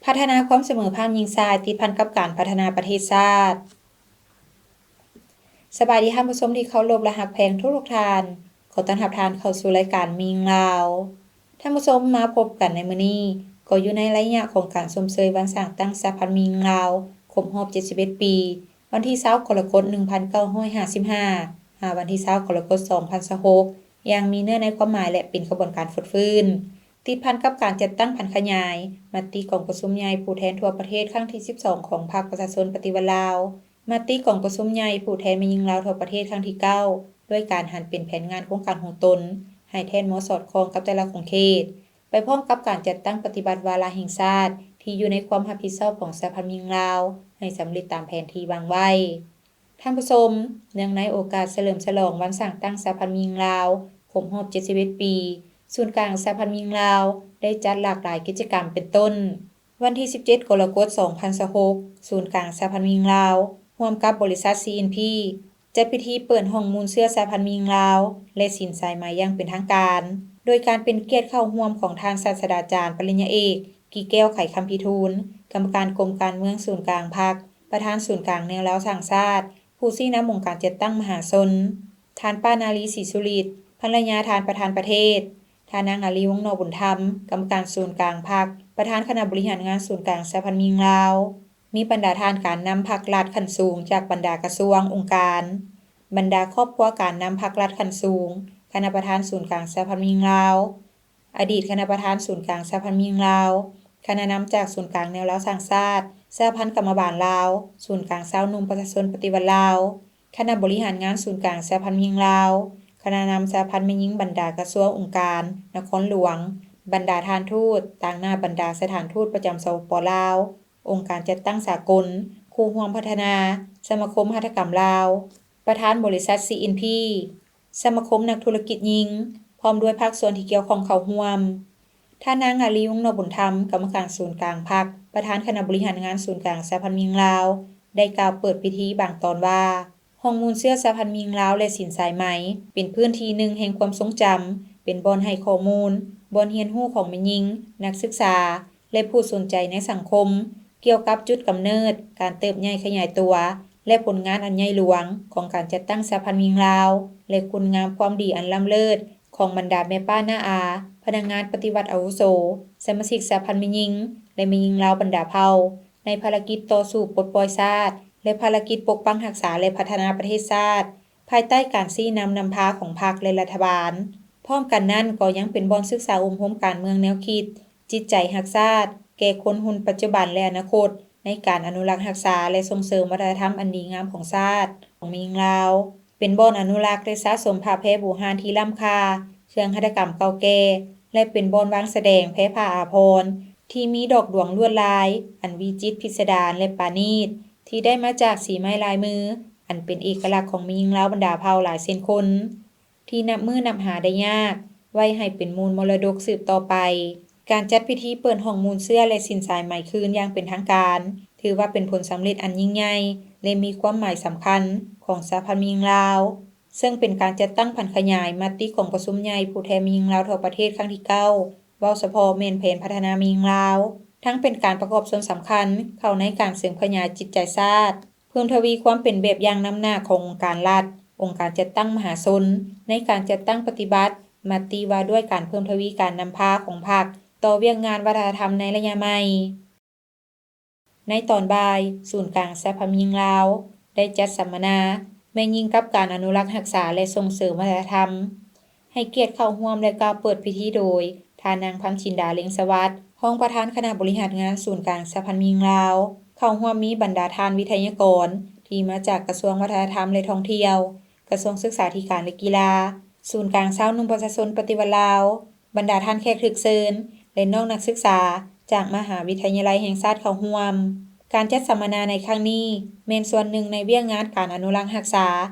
ພັດທະນາຄວາມສະເໝີພາບຍິງຊາຍ ຕິດພັນກັບການພັດທະນາປະເທດຊາດ. ສະບາຍດີທ່ານຜູ້ຊົມທີ່ເຄົາລົບ ແລະ ຮັກແພງທຸກໆທ່ານ. ຂໍຕ້ອນຮັບທ່ານເຂົ້າສູ່ລາຍການແມ່ຍິງລາວ. ທ່ານຜູ້ຊົມ, ມາພົບກັນໃນມື້ນີ້ ກໍຢູ່ໃນໄລຍະຂອງການຊົມເຊີຍວັນສ້າງຕັ້ງສະຫະພັນແມ່ຍິງລາວ ຄົບຮອບເຈັດສິບເອັດປີ, ວັນທີຊາວ ກໍລະກົດ ໜຶ່ງພັນເກົ້າຮ້ອຍຫ້າສິບຫ້າ ຫາວັນທີຊາວ ກໍລະກົດ ສອງພັນຊາວຫົກ ຢ່າງມີເນື້ອໃນຄວາມໝາຍ ແລະ ເປັນຂະບວນການຟົດຟື້ນ, ຕິດພັນກັບການຈັດຕັ້ງຜັນຂະຫຍາຍມະຕິກອງປະຊຸມໃຫຍ່ຜູ້ແທນທົ່ວປະເທດຄັ້ງທີສິບສອງ ຂອງພັກປະຊາຊົນປະຕິວັດລາວ, ມະຕິກອງປະຊຸມໃຫຍ່ຜູ້ແທນແມ່ຍິງລາວທົ່ວປະເທດຄັ້ງທີເກົ້າ ດ້ວຍການຫັນເປັນແຜນງານໂຄງການຂອງຕົນ ໃຫ້ແທດເໝາະສອດຄ່ອງກັບແຕ່ລະຂົງເຂດ, ໄປພ້ອມກັບການຈັດຕັ້ງປະຕິບັດວາລະແຫ່ງຊາດທີ່ຢູ່ໃນຄວາມຮັບຜິດຊອບຂອງສະຫະພັນແມ່ຍິງລາວ ໃຫ້ສຳເລັດຕາມແຜນທີ່ວາງໄວ້. ທ່ານຜູ້ຊົມ, ເນື່ອງໃນໂອກາດສະເຫຼີມສະຫຼອງວັນສ້າງຕັ້ງສະຫະພັນແມ່ຍິງລາວ ຄົບຮອບເຈັດສິບເອັດປີ, ສູນກາງສະຫະພັນແມ່ຍິງລາວ ໄດ້ຈັດຫຼາກຫຼາຍກິດຈະກຳ ເປັນຕົ້ນ ວັນທີສິບເຈັດ ກໍລະກົດ ສອງພັນຊາວຫົກ ສູນກາງສະຫະພັນແມ່ຍິງລາວ ຮ່ວມກັບບໍລິສັດ ຊີເອັນພີ ຈັດພິທີເປີດຫ້ອງມູນເຊື້ອສະຫະພັນແມ່ຍິງລາວ ແລະ ສິນສາຍໄໝຢ່າງເປັນທາງການ, ໂດຍການເປັນກຽດເຂົ້າຮ່ວມຂອງທ່ານສາດສະດາຈານປະລິນຍາເອກ ກິແກ້ວ ໄຂຄຳພິທູນ, ກຳມະການກົມການເມືອງສູນກາງພັກ, ປະທານສູນກາງແນວລາວສ້າງຊາດ, ຜູ້ຊີ້ນຳອົງການຈັດຕັ້ງມະຫາຊົນ, ທ່ານປ້ານາລີ ສີສຸລິດ, ພັນລະຍາທ່ານປະທານປະເທດ, ທ່ານນາງ ອາລີ ວົງນໍບຸນທຳ, ກຳມະການສູນກາງພັກ, ປະທານຄະນະບໍລິຫານງານສູນກາງສະຫະພັນແມ່ຍິງລາວ, ມີບັນດາທ່ານການນຳພັກລັດຂັ້ນສູງຈາກບັນດາກະຊວງ, ອົງການ, ບັນດາຄອບຄົວການນຳພັກລັດຂັ້ນສູງ, ຄະນະປະທານສູນກາງສະຫະພັນແມ່ຍິງລາວ, ອະດີດຄະນະປະທານສູນກາງສະຫະພັນແມ່ຍິງລາວ, ຄະນະນຳຈາກສູນກາງແນວລາວສ້າງຊາດ, ສະຫະພັນກຳມະບານລາວ, ສູນກາງຊາວໜຸ່ມປະຊາຊົນປະຕິວັດລາວ, ຄະນະບໍລິຫານງານສູນກາງສະຫະພັນແມ່ຍິງລາວ, ຄະນະນຳສະຫະພັນແມ່ຍິງບັນດາກະຊວງ, ອົງການ, ນະຄອນຫຼວງ, ບັນດາທ່ານທູດ, ຕາງໜ້າບັນດາສະຖານທູດປະຈຳ ສປປ ລາວ, ອົງການຈັດຕັ້ງສາກົນ, ຄູ່ຮ່ວມພັດທະນາ, ສະມາຄົມຫັດຖະກຳລາວ, ປະທານບໍລິສັດ ຊີເອັນພີ, ສະມາຄົມນັກທຸລະກິດຍິງ, ພ້ອມດ້ວຍພາກສ່ວນທີ່ກ່ຽວຂ້ອງເຂົ້າຮ່ວມ. ທ່ານນາງ ອາລີ ວົງນໍບຸນທຳ, ກຳມະການສູນກາງພັກ, ປະທານຄະນະບໍລິຫານງານສູນກາງສະຫະພັນແມ່ຍິງລາວ, ໄດ້ກ່າວເປີດພິທີບາງຕອນວ່າ, ຫ້ອງມູນເຊື້ອສະຫະພັນແມ່ຍິງລາວ ແລະ ສິນສາຍໄໝ ເປັນພື້ນທີ່ໜຶ່ງແຫ່ງຄວາມຊົງຈຳ, ເປັນບ່ອນໃຫ້ຂໍ້ມູນ, ບ່ອນຮຽນຮູ້ຂອງແມ່ຍິງ, ນັກສຶກສາ ແລະ ຜູ້ສົນໃຈໃນສັງຄົມ ກ່ຽວກັບຈຸດກຳເນີດ, ການເຕີບໃຫຍ່ຂະຫຍາຍຕົວ ແລະ ຜົນງານອັນໃຫຍ່ຫຼວງຂອງການຈັດຕັ້ງສະຫະພັນແມ່ຍິງລາວ ແລະ ຄຸນງາມຄວາມດີອັນລ້ຳເລີດຂອງບັນດາແມ່ປ້ານ້າອາ, ພະນັກງານປະຕິວັດອາວຸໂສ, ສະມາຊິກສະຫະພັນແມ່ຍິງ ແລະ ແມ່ຍິງລາວບັນດາເຜົ່າ ໃນພາລະກິດຕໍ່ສູ້ປົດປ່ອຍຊາດ ແລະ ພາລະກິດປົກປັກຮັກສາ ແລະ ພັດທະນາປະເທດຊາດ ພາຍໃຕ້ການຊີ້ນຳນຳພາຂອງພັກ ແລະ ລັດຖະບານ. ພ້ອມກັນນັ້ນກໍຍັງເປັນບ່ອນສຶກສາອົບຮົມການເມືອງແນວຄິດ, ຈິດໃຈຮັກຊາດ ແກ່ຄົນຮຸ່ນປັດຈຸບັນ ແລະ ອະນາຄົດ ໃນການອະນຸລັກຮັກສາ ແລະ ສົ່ງເສີມວັດທະນະທຳອັນດີງາມຂອງຊາດ ຂອງແມ່ຍິງລາວ, ເປັນບ່ອນອະນຸລັກ ແລະ ສະສົມຜ້າແພບູຮານທີ່ລ້ຳຄ່າ, ເຄື່ອງຫັດຖະກຳເກົ່າແກ່ ແລະ ເປັນບ່ອນວາງສະແດງແພຜ້າອາພອນທີ່ມີດອກດວງລວດລາຍ ອັນວິຈິດພິດສະດານ ແລະ ປານີດ ທີ່ໄດ້ມາຈາກສີໄມ້ລາຍມື ອັນເປັນເອກະລັກຂອງແມ່ຍິງລາວບັນດາເຜົ່າຫຼາຍເຊັ່ນຄົນ ທີ່ນັບມື້ນັບຫາໄດ້ຍາກ ໄວ້ໃຫ້ເປັນມູນມໍລະດົກສືບຕໍ່ໄປ. ການຈັດພິທີເປີດຫ້ອງມູນເຊື້ອ ແລະ ສິນສາຍໄໝຄືນຢ່າງເປັນທາງການ ຖືວ່າເປັນຜົນສຳເລັດອັນຍິ່ງໃຫຍ່ ແລະ ມີຄວາມໝາຍສຳຄັນຂອງສະຫະພັນແມ່ຍິງລາວ, ເຊິ່ງເປັນການຈັດຕັ້ງຜັນຂະຫຍາຍມະຕິກອງປະຊຸມໃຫຍ່ຜູ້ແທນແມ່ຍິງລາວທົ່ວປະເທດຄັ້ງທີເກົ້າ ເວົ້າສະເພາະແມ່ນແຜນພັດທະນາແມ່ຍິງລາວ, ທັງເປັນການປະກອບສ່ວນສຳຄັນເຂົ້າໃນການເສີມຂະຫຍາຍຈິດໃຈຊາດ, ເພີ່ມທະວີຄວາມເປັນແບບຢ່າງນຳໜ້າຂອງອົງການລັດ, ອົງການຈັດຕັ້ງມະຫາຊົນ ໃນການຈັດຕັ້ງປະຕິບັດມະຕິວ່າດ້ວຍການເພີ່ມທະວີການນຳພາຂອງພັກຕໍ່ວຽກງານວັດທະນະທຳໃນໄລຍະໃໝ່. ໃນຕອນບ່າຍ, ສູນກາງສະຫະພັນແມ່ຍິງລາວ ໄດ້ຈັດສຳມະນາ ແມ່ຍິງກັບການອະນຸລັກຮັກສາ ແລະ ສົ່ງເສີມວັດທະນະທຳ. ໃຫ້ກຽດເຂົ້າຮ່ວມ ແລະ ກ່າວເປີດພິທີໂດຍ ທ່ານນາງ ພັນຈິນດາ ເລັງສະຫວັດ, ຮອງປະທານຄະນະບໍລິຫານງານສູນກາງສະຫະພັນແມ່ຍິງລາວ. ເຂົ້າຮ່ວມມີບັນດາທ່ານວິທະຍາກອນທີ່ມາຈາກກະຊວງວັດທະນະທຳ ແລະ ທ່ອງທ່ຽວ, ກະຊວງສຶກສາທິການ ແລະ ກິລາ, ສູນກາງຊາວໜຸ່ມປະຊາຊົນປະຕິວັດລາວ, ບັນດາທ່ານແຂກຖືກເຊີນ ແລະ ນ້ອງນັກສຶກສາຈາກມະຫາວິທະຍາໄລແຫ່ງຊາດເຂົ້າຮ່ວມ. ການຈັດສຳມະນາໃນຄັ້ງນີ້ ແມ່ນສ່ວນໜຶ່ງໃນວຽກງານການອະນຸລັກຮັກສາ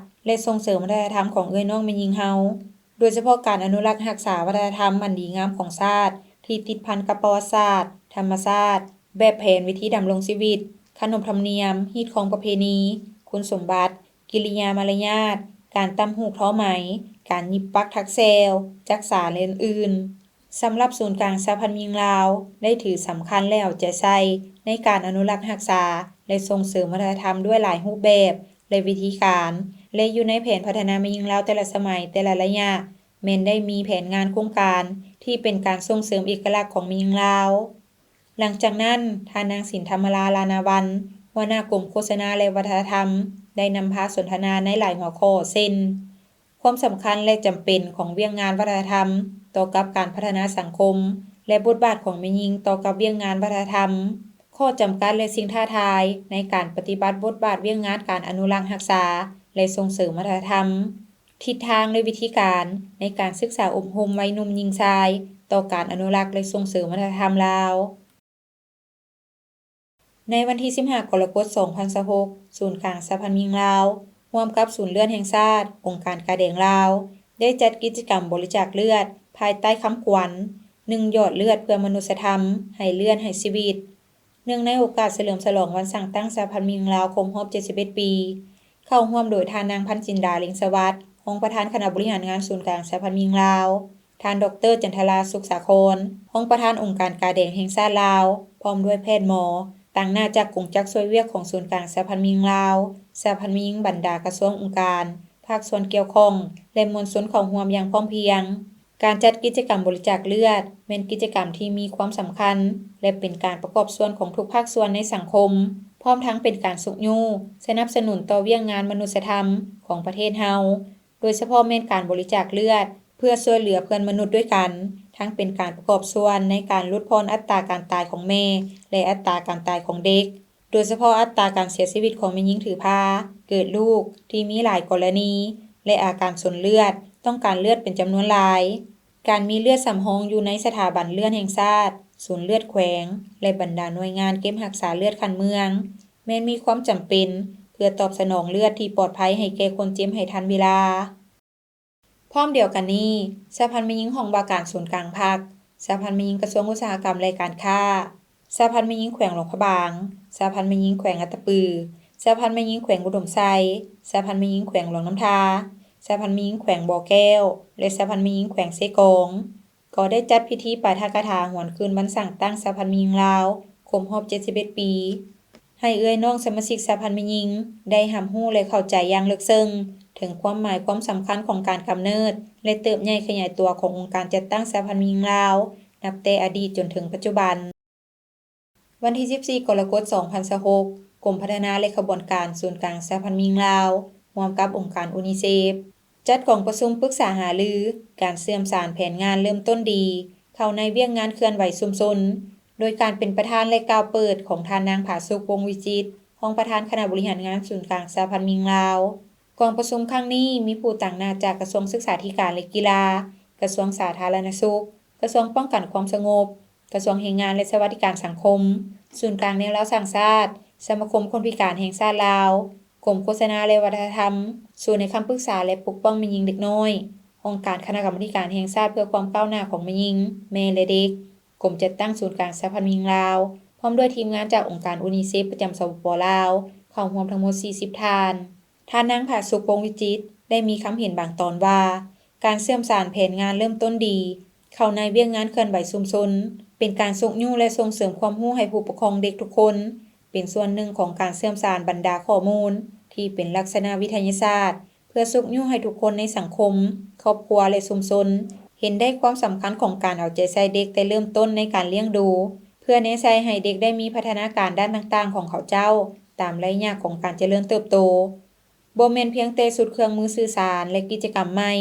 ແລະ ສົ່ງເສີມວັດທະນະທຳຂອງເອື້ອຍນ້ອງແມ່ຍິງເຮົາ, ໂດຍສະເພາະການອະນຸລັກຮັກສາວັດທະນະທຳອັນດີງາມຂອງຊາດ ທີ່ຕິດພັນກັບປະຫວັດສາດ, ທຳມະຊາດ, ແບບແຜນວິທີດຳລົງຊີວິດ, ຂະໜົບທຳນຽມ, ຮີດຄອງປະເພນີ, ຄຸນສົມບັດ, ກິລິຍາມາລະຍາດ, ການຕ່ຳຫູກທໍໄໝ, ການຫຍິບປັກຖັກແຊວ, ຈັກສາ ແລະ ອື່ນໆ. ສຳລັບສູນກາງສະຫະພັນແມ່ຍິງລາວ ໄດ້ຖືສຳຄັນ ແລະ ເອົາໃຈໃສ່ໃນການອະນຸລັກຮັກສາ ແລະ ສົ່ງເສີມວັດທະນະທຳດ້ວຍຫຼາຍຮູບແບບ ແລະ ວິທີການ ແລະ ຢູ່ໃນແຜນພັດທະນາແມ່ຍິງລາວແຕ່ລະສະໄໝ, ແຕ່ລະໄລຍະ ແມ່ນໄດ້ມີແຜນງານໂຄງການທີ່ເປັນການສົ່ງເສີມເອກະລັກຂອງແມ່ຍິງລາວ. ຫຼັງຈາກນັ້ນ, ທ່ານນາງ ສິນທຳມະລາ ລານາວັນ ຫົວໜ້າກົມໂຄສະນາ ແລະ ວັດທະນະທຳ ໄດ້ນຳພາສົນທະນາໃນຫຼາຍຫົວຂໍ້ ເຊັ່ນ ຄວາມສຳຄັນ ແລະ ຈຳເປັນຂອງວຽກງານວັດທະນະທຳຕໍ່ກັບການພັດທະນາສັງຄົມ ແລະ ບົດບາດຂອງແມ່ຍິງຕໍ່ກັບວຽກງານວັດທະນະທຳ, ຂໍ້ຈຳກັດ ແລະ ສິ່ງທ້າທາຍໃນການປະຕິບັດບົດບາດວຽກງານການອະນຸລັກຮັກສາ ແລະ ສົ່ງເສີມວັດທະນະທຳ, ທິດທາງ ແລະ ວິທີການໃນການສຶກສາອົບຮົມໄວໜຸ່ມຍິງຊາຍຕໍ່ການອະນຸລັກ ແລະ ສົ່ງເສີມວັດທະນະທຳລາວ. ໃນວັນທີສິບຫ້າ ກໍລະກົດ ສອງພັນຊາວຫົກ ສູນກາງສະຫະພັນແມ່ຍິງລາວ ຮ່ວມກັບສູນເລືອດແຫ່ງຊາດ, ອົງການກາແດງລາວ ໄດ້ຈັດກິດຈະກຳບໍລິຈາກເລືອດ ພາຍໃຕ້ຄຳຂວັນ ໜຶ່ງ ຢອດເລືອດເພື່ອມະນຸດສະທຳ, ໃຫ້ເລືອດໃຫ້ຊີວິດ. ເນື່ອງໃນໂອກາດສະເຫຼີມສະຫຼອງວັນສ້າງຕັ້ງສະຫະພັນແມ່ຍິງລາວຄົບຮອບເຈັດສິບເອັດປີ, ເຂົ້າຮ່ວມໂດຍທ່ານນາງ ພັນຈິນດາ ເລັງສະຫວັດ ຮອງປະທານຄະນະບໍລິຫານງານສູນກາງສະຫະພັນແມ່ຍິງລາວ, ທ່ານ ດອກເຕີ ຈັນທະລາ ສຸກສາຄອນ ຮອງປະທານອົງການກາແດງແຫ່ງຊາດລາວ ພ້ອມດ້ວຍແພດໝໍ ຕາງໜ້າຈາກກົງຈັກຊ່ວຍວຽກຂອງສູນກາງສະຫະພັນແມ່ຍິງລາວ, ສະຫະພັນແມ່ຍິງ, ບັນດາກະຊວງ, ອົງການ, ພາກສ່ວນກ່ຽວຂ້ອງ ແລະ ມວນຊົນເຂົ້າຮ່ວມຢ່າງພ້ອມພຽງ. ການຈັດກິດຈະກຳບໍລິຈາກເລືອດ ແມ່ນກິດຈະກຳທີ່ມີຄວາມສຳຄັນ ແລະ ເປັນການປະກອບສ່ວນຂອງທຸກພາກສ່ວນໃນສັງຄົມ, ພ້ອມທັງເປັນການຊຸກຍູ້, ສະໜັບສະໜູນຕໍ່ວຽກງານມະນຸດສະທຳຂອງປະເທດເຮົາ, ໂດຍສະເພາະແມ່ນການບໍລິຈາກເລືອດເພື່ອຊ່ວຍເຫຼືອເພື່ອນມະນຸດດ້ວຍກັນ, ທັງເປັນການປະກອບສ່ວນໃນການຫຼຸດຜ່ອນອັດຕາການຕາຍຂອງແມ່ ແລະ ອັດຕາການຕາຍຂອງເດັກ, ໂດຍສະເພາະອັດຕາການເສຍຊີວິດຂອງແມ່ຍິງຖືພາ, ເກີດລູກທີ່ມີຫຼາຍກໍລະນີ ແລະ ອາການສົນເລືອດ, ຕ້ອງການເລືອດເປັນຈຳນວນຫຼາຍ. ການມີເລືອດສຳຮອງຢູ່ໃນສະຖາບັນເລືອດແຫ່ງຊາດ, ສູນເລືອດແຂວງ ແລະ ບັນດາໜ່ວຍງານເກັບຮັກສາເລືອດຂັ້ນເມືອງ ແມ່ນມີຄວາມຈຳເປັນເພື່ອຕອບສະໜອງເລືອດທີ່ປອດໄພໃຫ້ແກ່ຄົນເຈັບໃຫ້ທັນເວລາ. ພ້ອມດຽວກັນນີ້, ສະຫະພັນແມ່ຍິງຫ້ອງວ່າການສູນກາງພັກ, ສະຫະພັນແມ່ຍິງກະຊວງອຸດສາຫະກຳ ແລະ ການຄ້າ, ສະຫະພັນແມ່ຍິງແຂວງຫຼວງພະບາງ, ສະຫະພັນແມ່ຍິງແຂວງອັດຕະປື, ສະຫະພັນແມ່ຍິງແຂວງອຸດົມໄຊ, ສະຫະພັນແມ່ຍິງແຂວງຫຼວງນ້ຳທາ, ສະຫະພັນແມ່ຍິງແຂວງບໍ່ແກ້ວ ແລະ ສະຫະພັນແມ່ຍິງແຂວງເຊກອງ ກໍໄດ້ຈັດພິທີປາຖະກະຖາຫວນຄືນວັນສ້າງຕັ້ງສະຫະພັນແມ່ຍິງລາວຄົບຮອບເຈັດສິບເອັດປີ ໃຫ້ເອື້ອຍນ້ອງສະມາຊິກສະຫະພັນແມ່ຍິງໄດ້ຮັບຮູ້ ແລະ ເຂົ້າໃຈຢ່າງເລິກເຊິ່ງເຖິງຄວາມໝາຍຄວາມສຳຄັນຂອງການກຳເນີດ ແລະ ເຕີບໃຫຍ່ຂະຫຍາຍຕົວຂອງອົງການຈັດຕັ້ງສະຫະພັນແມ່ຍິງລາວ ນັບແຕ່ອະດີດຈົນເຖິງປັດຈຸບັນ. ວັນທີສິບສີ່ ກໍລະກົດ ສອງພັນຊາວຫົກ ກົມພັດທະນາ ແລະ ຂະບວນການສູນກາງສະຫະພັນແມ່ຍິງລາວ ຮ່ວມກັບອົງການ UNICEF ຈັດກອງປະຊຸມປຶກສາຫາລືການເຊື່ອມສານແຜນງານເລີ່ມຕົ້ນດີເຂົ້າໃນວຽກງານເຄື່ອນໄຫວຊຸມຊົນ ໂດຍການເປັນປະທານ ແລະ ກ່າວເປີດຂອງທ່ານນາງ ຜາສຸກ ວົງວິຈິດ ຮອງປະທານຄະນະບໍລິຫານງານສູນກາງສະຫະພັນແມ່ຍິງລາວ. ກອງປະຊຸມຄັ້ງນີ້ມີຜູ້ຕາງໜ້າຈາກກະຊວງສຶກສາທິການ ແລະ ກິລາ, ກະຊວງສາທາລະນະສຸກ, ກະຊວງປ້ອງກັນຄວາມສະຫງົບ, ກະຊວງແຮງງານ ແລະ ສະຫວັດດີການສັງຄົມ, ສູນກາງແນວລາວສ້າງຊາດ, ສະມາຄົມຄົນພິການແຫ່ງຊາດລາວ, ກົມໂຄສະນາ ແລະ ວັດທະນະທຳ, ສູນໃຫ້ຄຳປຶກສາ ແລະ ປົກປ້ອງແມ່ຍິງເດັກນ້ອຍ, ຫ້ອງການຄະນະກຳມາທິການແຫ່ງຊາດເພື່ອຄວາມກ້າວໜ້າຂອງແມ່ຍິງ, ແມ່ ແລະ ເດັກ, ກົມຈັດຕັ້ງສູນກາງສະຫະພັນແມ່ຍິງລາວ, ພ້ອມດ້ວຍທີມງານຈາກອົງການ UNICEF ປະຈຳ ສປປ ລາວ ເຂົ້າຮ່ວມທັງໝົດ ສີ່ສິບ ທ່ານ. ທ່ານນາງ ຜາສຸກ ວົງວິຈິດ ໄດ້ມີຄຳເຫັນບາງຕອນວ່າ, ການເຊື່ອມສານແຜນງານເລີ່ມຕົ້ນດີ ເຂົ້າໃນວຽກງານເຄື່ອນໄຫວຊຸມຊົນ ເປັນການຊຸກຍູ້ ແລະ ສົ່ງເສີມຄວາມຮູ້ໃຫ້ຜູ້ປົກຄອງເດັກທຸກຄົນ, ເປັນສ່ວນໜຶ່ງຂອງການເຊື່ອມສານບັນດາຂໍ້ມູນທີ່ເປັນລັກສະນະວິທະຍາສາດ ເພື່ອຊຸກຍູ້ໃຫ້ທຸກຄົນໃນສັງຄົມ, ຄອບຄົວ ແລະ ຊຸມຊົນ ເຫັນໄດ້ຄວາມສຳຄັນຂອງການເອົາໃຈໃສ່ເດັກແຕ່ເລີ່ມຕົ້ນໃນການລ້ຽງດູ, ເພື່ອແນໃສ່ໃຫ້ເດັກໄດ້ມີພັດທະນາການດ້ານຕ່າງໆຂອງເຂົາເຈົ້າ ຕາມໄລຍະຂອງການຈະເລີນເຕີບໂຕ. ບໍ່ແມ່ນພຽງແຕ່ຊຸດເຄື່ອງມືສື່ສານ ແລະ ກິດຈະກຳໃໝ່,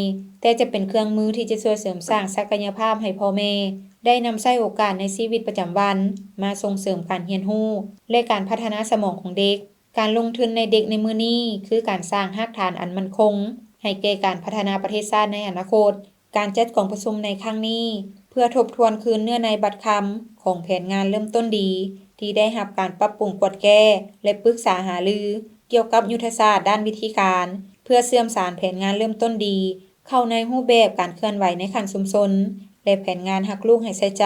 ແຕ່ຈະເປັນເຄື່ອງມືທີ່ຈະຊ່ວຍເສີມສ້າງສັກກະຍະພາບໃຫ້ພໍ່ແມ່ໄດ້ນຳໃຊ້ໂອກາດໃນຊີວິດປະຈຳວັນ ມາສົ່ງເສີມການຮຽນຮູ້ ແລະ ການພັດທະນາສະໝອງຂອງເດັກ. ການລົງທຶນໃນເດັກໃນມື້ນີ້ ຄືການສ້າງຮາກຖານອັນໝັ້ນຄົງໃຫ້ແກ່ການພັດທະນາປະເທດຊາດໃນອະນາຄົດ. ການຈັດກອງປະຊຸມໃນຄັ້ງນີ້ ເພື່ອທົບທວນຄືນເນື້ອໃນບັດຄຳຂອງແຜນງານເລີ່ມຕົ້ນດີ ທີ່ໄດ້ຮັບການປັບປຸງກວດແກ້ ແລະ ປຶກສາຫາລືກ່ຽວກັບຍຸດທະສາດດ້ານວິທີການ ເພື່ອເຊື່ອມສານແຜນງານເລີ່ມຕົ້ນດີ ເຂົ້າໃນຮູບແບບການເຄື່ອນໄຫວໃນຂັ້ນຊຸມຊົນ ແລະ ແຜນງານຮັກລູກໃຫ້ໃສ່ໃຈ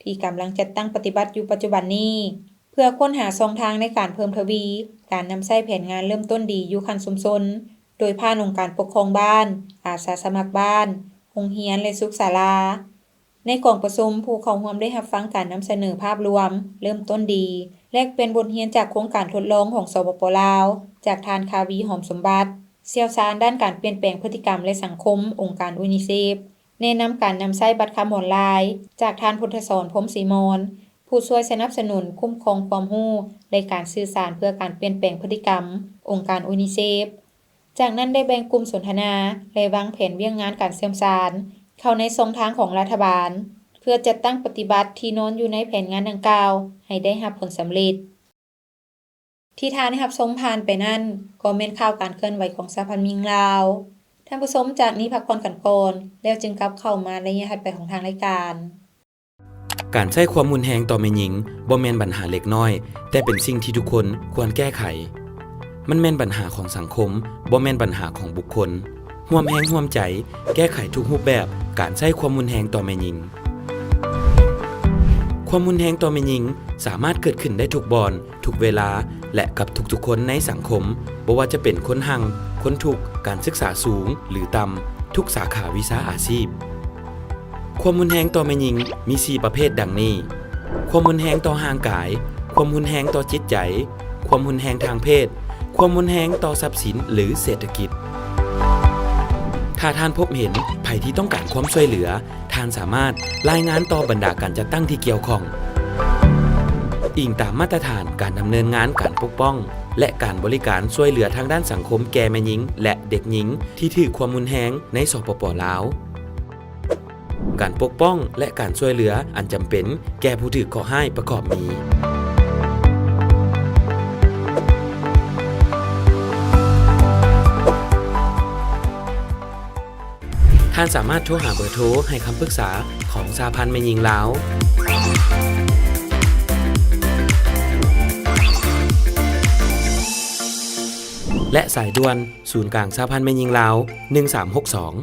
ທີ່ກຳລັງຈັດຕັ້ງປະຕິບັດຢູ່ປັດຈຸບັນນີ້. ເພື່ອຄົ້ນຫາຊ່ອງທາງໃນການເພີ່ມທະວີການນຳໃຊ້ແຜນງານເລີ່ມຕົ້ນດີຢູ່ຂັ້ນຊຸມຊົນ ໂດຍຜ່ານອົງການປົກຄອງບ້ານ, ອາສາສະໝັກບ້ານ, ໂຮງຮຽນ ແລະ ສຸກສາລາ. ໃນກອງປະຊຸມ, ຜູ້ເຂົ້າຮ່ວມໄດ້ຮັບຟັງການນຳສະເໜີພາບລວມ, ເລີ່ມຕົ້ນດີ, ແລກປ່ຽນບົດຮຽນຈາກໂຄງການທົດລອງຂອງ ສປປ ລາວ, ຈາກທ່ານ ຄາວີ ຫອມສົມບັດ, ຊ່ຽວຊານດ້ານການປ່ຽນແປງພຶດຕິກຳ ແລະ ສັງຄົມ, ອົງການ UNICEF, ແນະນຳການນຳໃຊ້ບັດຄຳອອນລາຍ, ຈາກທ່ານ ພຸດທະສອນ ພົມສີມອນ, ຜູ້ຊ່ວຍສະໜັບສະໜູນຄຸ້ມຄອງຄວາມຮູ້ ແລະ ການສື່ສານເພື່ອການປ່ຽນແປງພຶດຕິກຳ, ອົງການ UNICEF. ຈາກນັ້ນໄດ້ແບ່ງກຸ່ມສົນທະນາ ແລະ ວາງແຜນວຽກງານການເຊື່ອມສານເຂົ້າໃນຊ່ອງທາງຂອງລັດຖະບານ ເພື່ອຈັດຕັ້ງປະຕິບັດທີ່ນອນຢູ່ໃນແຜນງານດັ່ງກ່າວໃຫ້ໄດ້ຮັບຜົນສຳເລັດ. ທີ່ທ່ານໄດ້ຮັບຊົມຜ່ານໄປນັ້ນ ກໍແມ່ນຂ່າວການເຄື່ອນໄຫວຂອງສະຫະພັນແມ່ຍິງລາວ. ທ່ານຜູ້ຊົມ, ຈາກນີ້ພັກຜ່ອນກັນກ່ອນ, ແລ້ວຈຶ່ງກັບເຂົ້າມາໄລຍະຖັດໄປຂອງທາງລາຍການ. ການໃຊ້ຄວາມຮຸນແຮງຕໍ່ແມ່ຍິງບໍ່ແມ່ນບັນຫາເລັກນ້ອຍ, ແຕ່ເປັນສິ່ງທີ່ທຸກຄົນຄວນແກ້ໄຂ. ມັນແມ່ນບັນຫາຂອງສັງຄົມ, ບໍ່ແມ່ນບັນຫາຂອງບຸກຄົນ. ຮ່ວມແຮງຮ່ວມໃຈແກ້ໄຂທຸກຮູບແບບການໃຊ້ຄວາມຮຸນແຮງຕໍ່ແມ່ຍິງ. ຄວາມຮຸນແຮງຕໍ່ແມ່ຍິງສາມາດເກີດຂຶ້ນໄດ້ທຸກບ່ອນ, ທຸກເວລາ ແລະ ກັບທຸກໆຄົນໃນສັງຄົມ, ບໍ່ວ່າຈະເປັນຄົນຮັ່ງ, ຄົນທຸກ, ການສຶກສາສູງ ຫຼື ຕ່ຳ, ທຸກສາຂາວິຊາອາຊີບ. ຄວາມຮຸນແຮງຕໍ່ແມ່ຍິງມີສີ່ປະເພດດັ່ງນີ້: ຄວາມຮຸນແຮງຕໍ່ຮ່າງກາຍ, ຄວາມຮຸນແຮງຕໍ່ຈິດໃຈ, ຄວາມຮຸນແຮງທາງເພດ, ຄວາມຮຸນແຮງຕໍ່ຊັບສິນ ຫຼື ເສດຖະກິດ. ຖ້າທ່ານພົບເຫັນໃຜທີ່ຕ້ອງການຄວາມຊ່ວຍເຫຼືອ, ທ່ານສາມາດລາຍງານຕໍ່ບັນດາການຈັດຕັ້ງທີ່ກ່ຽວຂ້ອງ. ອີງຕາມມາດຕະຖານການດຳເນີນງານການປົກປ້ອງ ແລະ ການບໍລິການຊ່ວຍເຫຼືອທາງດ້ານສັງຄົມແກ່ແມ່ຍິງ ແລະ ເດັກຍິງທີ່ຖືກຄວາມຮຸນແຮງໃນ ສປປ ລາວ. ການປົກປ້ອງ ແລະ ການຊ່ວຍເຫຼືອອັນຈຳເປັນແກ່ຜູ້ຖືກເຄາະຮ້າຍປະກອບມີ: ທ່ານສາມາດໂທຫາເບີໂທໃຫ້ຄຳປຶກສາຂອງສະຫະພັນແມ່ຍິງລາວ ແລະ ສາຍດ່ວນສູນກາງສະຫະພັນແມ່ຍິງລາວ ໜຶ່ງສາມຫົກສອງ.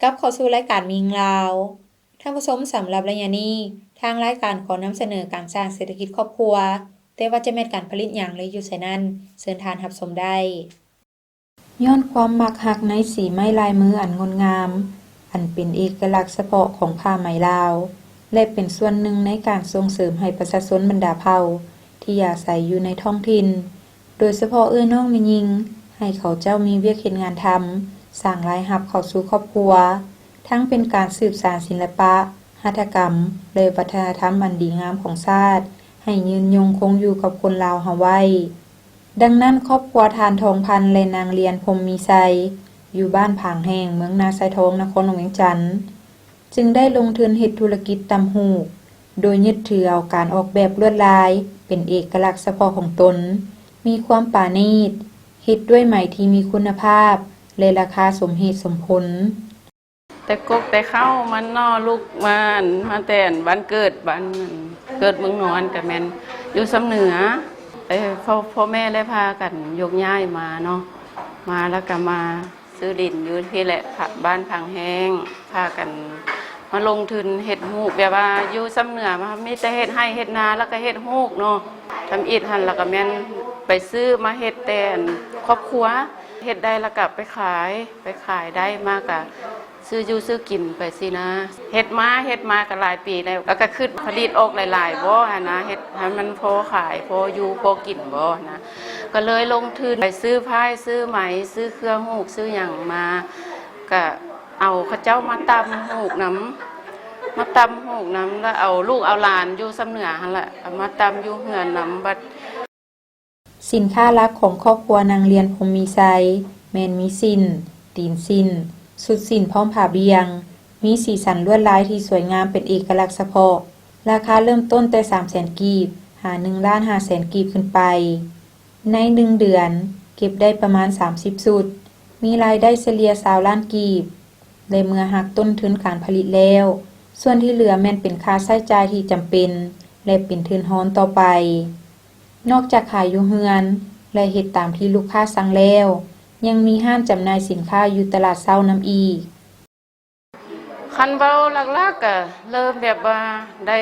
ກັບເຂົ້າສູ່ລາຍການແມ່ຍິງລາວ. ທ່ານຜູ້ຊົມ, ສຳລັບໄລຍະນີ້, ທາງລາຍການຂໍນຳສະເໜີການສ້າງເສດຖະກິດຄອບຄົວ, ແຕ່ວ່າຈະແມ່ນການຜະລິດຫຍັງ ຫຼື ຢູ່ໃສນັ້ນ, ເຊີນທ່ານຮັບຊົມໄດ້. ຍ້ອນຄວາມມັກຮັກໃນສີໄມ້ລາຍມືອັນງົດງາມ, ອັນເປັນເອກະລັກສະເພາະຂອງຜ້າໄໝລາວ ແລະ ເປັນສ່ວນໜຶ່ງໃນການສົ່ງເສີມໃຫ້ປະຊາຊົນບັນດາເຜົ່າທີ່ອາໄສຢູ່ໃນທ້ອງຖິ່ນ, ໂດຍສະເພາະເອື້ອຍນ້ອງແມ່ຍິງ, ໃຫ້ເຂົາເຈົ້າມີວຽກເຮັດງານທຳ, ສ້າງລາຍຮັບເຂົ້າສູ່ຄອບຄົວ, ທັງເປັນການສືບສານສິລະປະ, ຫັດຖະກຳ ແລະ ວັດທະນະທຳອັນດີງາມຂອງຊາດ ໃຫ້ຍືນຍົງຄົງຢູ່ກັບຄົນລາວເຮົາໄວ້. ດັ່ງນັ້ນ, ຄອບຄົວທ່ານ ທອງພັນ ແລະ ນາງ ລຽນ ພົມມີໄຊ ຢູ່ບ້ານຜາງແຫ້ງ, ເມືອງນາຊາຍທອງ, ນະຄອນຫຼວງວຽງຈັນ ຈຶ່ງໄດ້ລົງທຶນເຮັດທຸລະກິດຕ່ຳຫູກ, ໂດຍຍຶດຖືເອົາການອອກແບບລວດລາຍເປັນເອກະລັກສະເພາະຂອງຕົນ, ມີຄວາມປານີດ, ເຮັດດ້ວຍໄໝທີ່ມີຄຸນນະພາບ ແລະ ລາຄາສົມເຫດສົມຜົນ. ແຕ່ກົກແຕ່ເຄົ້າມັນເນາະ ລູກມາ ມາແຕ່ບ້ານເກີດ ບ້ານເກີດເມືອງນອນ ກະແມ່ນຢູ່ຊຳເໜືອ. ເອີ ພໍ່ ພໍ່ແມ່ໄດ້ພາກັນຍົກຍ້າຍມາເນາະ ມາແລ້ວກະມາຊື້ດິນຢູ່ພີ້ແຫຼະ ບ້ານພັງແຫ້ງ ພາກັນມາລົງທຶນເຮັດຫູກ ແບບວ່າຢູ່ຊຳເໜືອ ມີແຕ່ເຮັດໄຮ່ເຮັດນາ ແລ້ວກະເຮັດຫູກເນາະ. ທຳອິດຫັ້ນ ແລ້ວກະແມ່ນໄປຊື້ມາເຮັດແຕ່ຄອບຄົວ ເຮັດໄດ້ແລ້ວກະໄປຂາຍ ໄປຂາຍໄດ້ມາກະ ຊື້ຢູ່ຊື້ກິນໄປຊີ້ນະ. ເຮັດມາ ເຮັດມາກະຫຼາຍປີແລ້ວ ແລ້ວກະຄິດຜະລິດອອກຫຼາຍໆບໍ່ຫັ້ນນະ ເຮັດໃຫ້ມັນພໍຂາຍ ພໍຢູ່ ພໍກິນບໍ່ຫັ້ນນະ. ກະເລີຍລົງທຶນໄປຊື້ຝ້າຍ ຊື້ໄໝ ຊື້ເຄື່ອງຫູກ ຊື້ຫຍັງມາ ກະເອົາເຂົາເຈົ້າມາຕ່ຳຫູກນຳ ມາຕ່ຳຫູກນຳ ແລ້ວເອົາລູກເອົາຫຼານຢູ່ຊຳເໜືອຫັ້ນລະ ເອົາມາຕ່ຳຢູ່ເຮືອນນຳ ບັດ ສິນຄ້າຫຼັກຂອງຄອບຄົວນາງ ລຽນ ພົມມີໄຊ ແມ່ນມີສິ້ນ, ຕີນສິ້ນ, ຊຸດສິ້ນພ້ອມຜ້າບ່ຽງ, ມີສີສັນລວດລາຍທີ່ສວຍງາມເປັນເອກະລັກສະເພາະ, ລາຄາເລີ່ມຕົ້ນແຕ່ສາມແສນກີບ ຫາໜຶ່ງລ້ານຫ້າແສນກີບຂຶ້ນໄປ. ໃນໜຶ່ງເດືອນເກັບໄດ້ປະມານສາມສິບຊຸດ, ມີລາຍໄດ້ສະເລ່ຍຊາວລ້ານກີບ ແລະ ເມື່ອຫັກຕົ້ນທຶນການຜະລິດແລ້ວ, ສ່ວນທີ່ເຫຼືອແມ່ນເປັນຄ່າໃຊ້ຈ່າຍທີ່ຈຳເປັນ ແລະ ເປັນທຶນຮອນຕໍ່ໄປ. ນອກຈາກຂາຍຢູ່ເຮືອນ ແລະ ເຮັດຕາມທີ່ລູກຄ້າສັ່ງແລ້ວ, ຍັງມີຮ້ານຈຳໜ່າຍສິນຄ້າຢູ່ຕະຫຼາດເຊົ້ານຳອີກ. ຄັນເວົ້າຫຼັກໆ ກະເລີ່ມແບບວ່າໄດ້